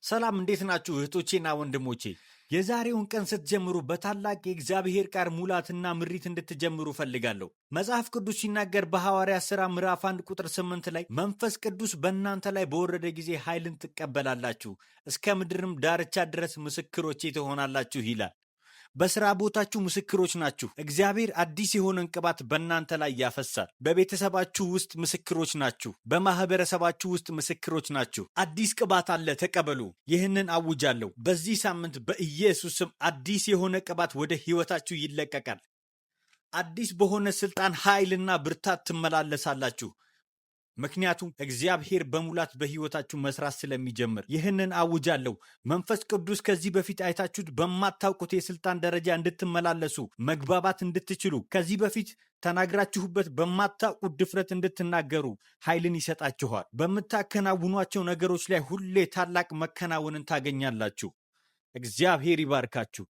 ሰላም፣ እንዴት ናችሁ እህቶቼና ወንድሞቼ? የዛሬውን ቀን ስትጀምሩ በታላቅ የእግዚአብሔር ቃል ሙላትና ምሪት እንድትጀምሩ እፈልጋለሁ። መጽሐፍ ቅዱስ ሲናገር በሐዋርያት ሥራ ምዕራፍ 1 ቁጥር 8 ላይ "መንፈስ ቅዱስ በእናንተ ላይ በወረደ ጊዜ ኃይልን ትቀበላላችሁ፣ እስከ ምድርም ዳርቻ ድረስ ምስክሮቼ ትሆናላችሁ" ይላል። በስራ ቦታችሁ ምስክሮች ናችሁ። እግዚአብሔር አዲስ የሆነን ቅባት በእናንተ ላይ ያፈሳል። በቤተሰባችሁ ውስጥ ምስክሮች ናችሁ። በማህበረሰባችሁ ውስጥ ምስክሮች ናችሁ። አዲስ ቅባት አለ፣ ተቀበሉ። ይህንን አውጃለሁ። በዚህ ሳምንት በኢየሱስ ስም አዲስ የሆነ ቅባት ወደ ህይወታችሁ ይለቀቃል። አዲስ በሆነ ስልጣን፣ ኃይልና ብርታት ትመላለሳላችሁ። ምክንያቱም እግዚአብሔር በሙላት በህይወታችሁ መስራት ስለሚጀምር። ይህንን አውጃለሁ። መንፈስ ቅዱስ ከዚህ በፊት አይታችሁት በማታውቁት የስልጣን ደረጃ እንድትመላለሱ፣ መግባባት እንድትችሉ፣ ከዚህ በፊት ተናግራችሁበት በማታውቁት ድፍረት እንድትናገሩ ኃይልን ይሰጣችኋል። በምታከናውኗቸው ነገሮች ላይ ሁሌ ታላቅ መከናወንን ታገኛላችሁ። እግዚአብሔር ይባርካችሁ።